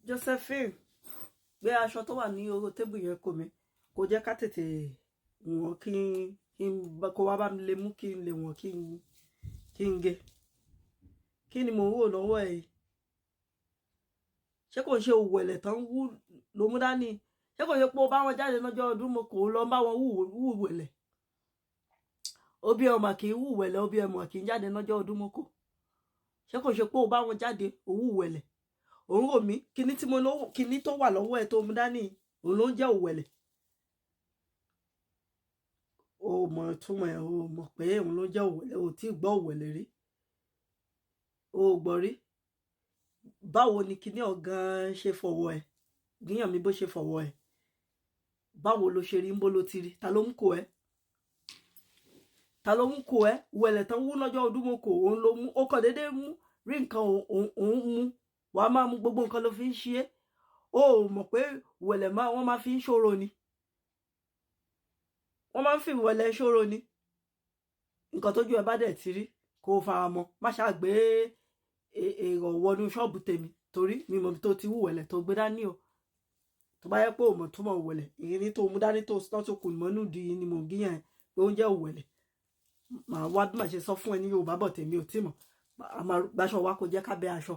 Josephine, gbé aṣọ tó wà ní orí tébù yẹn kò mí, kò jẹ́ ká tètè wọ̀n, kí n kó wá bá mi lè mú kí n lè wọ̀n, kí n gé. Kí ni mò ń wò lọ́wọ́ ẹ̀ yìí? Ṣé kò ń ṣe òwò ẹ̀lẹ̀ tán wú ló mú dání? Ṣé kò ṣe pé ó bá wọn jáde lọ́jọ́ ọdún, mo kò lọ bá wọn wú wẹ̀lẹ̀? Òbí ọmọ kì í wù wẹ̀lẹ̀, òbí ọmọ kì í jáde lọ́jọ́ ọdún mọ́kò. Ṣé kò ṣe pé ó bá wọn jáde òwú wẹ̀lẹ̀? Òun rò mí kíní tí mo lówó, kíní tó wà lọ́wọ́ ẹ̀ tó mú dání, òun ló ń jẹ́ òwẹ̀lẹ̀. O mọ̀ túmọ̀ ẹ̀, o mọ̀ pé òun ló ń jẹ́ òwẹ̀lẹ̀. O tí ì gbọ́ òwẹ̀lẹ̀ rí, o gbọ́ rí. Báwo ni kíní ọ̀gán ṣe fọwọ́ ẹ̀ gíyàn mi, bó ṣe fọwọ́ ẹ̀? Báwo ló ṣe rí? Ń bó ló ti rí? Ta ló ń kó ẹ? Ta ló ń kó ẹ? Wẹ̀lẹ̀ tán wú lọ́jọ́ ọdún mọ́kò, òun ló mú. Ó kàn déédéé mú rí nǹkan, òun mú. Wàá máa mú gbogbo nǹkan ló fi ń ṣe é. O ò mọ̀ pé wẹ̀lẹ̀ máa wọ́n máa fi ń ṣòro ni, wọ́n máa ń fi wẹ̀lẹ̀ ṣòro ni. Nǹkan tójú ẹ bá dẹ̀ ti rí, kó o fara mọ́. Má ṣáà gbé èrò wọnú ṣọ́ọ̀bù tèmi, torí mi mọ̀ tó ti wú wẹ̀lẹ̀ tó gbé dání o. Tó bá yẹ pé o mọ̀ tó mọ̀ wẹ̀lẹ̀, ìrírí tó mú dání tó tó kù mọ́nú di ni mò ń gíyàn pé ó ń jẹ́ òwẹ̀lẹ̀. Màá wá bí màá ṣe sọ fún ẹ ní Yorùbá bọ̀, tèmi ò tí mọ̀. Àmọ́ gbaṣọ wa, kò jẹ́ ká bẹ́ aṣọ.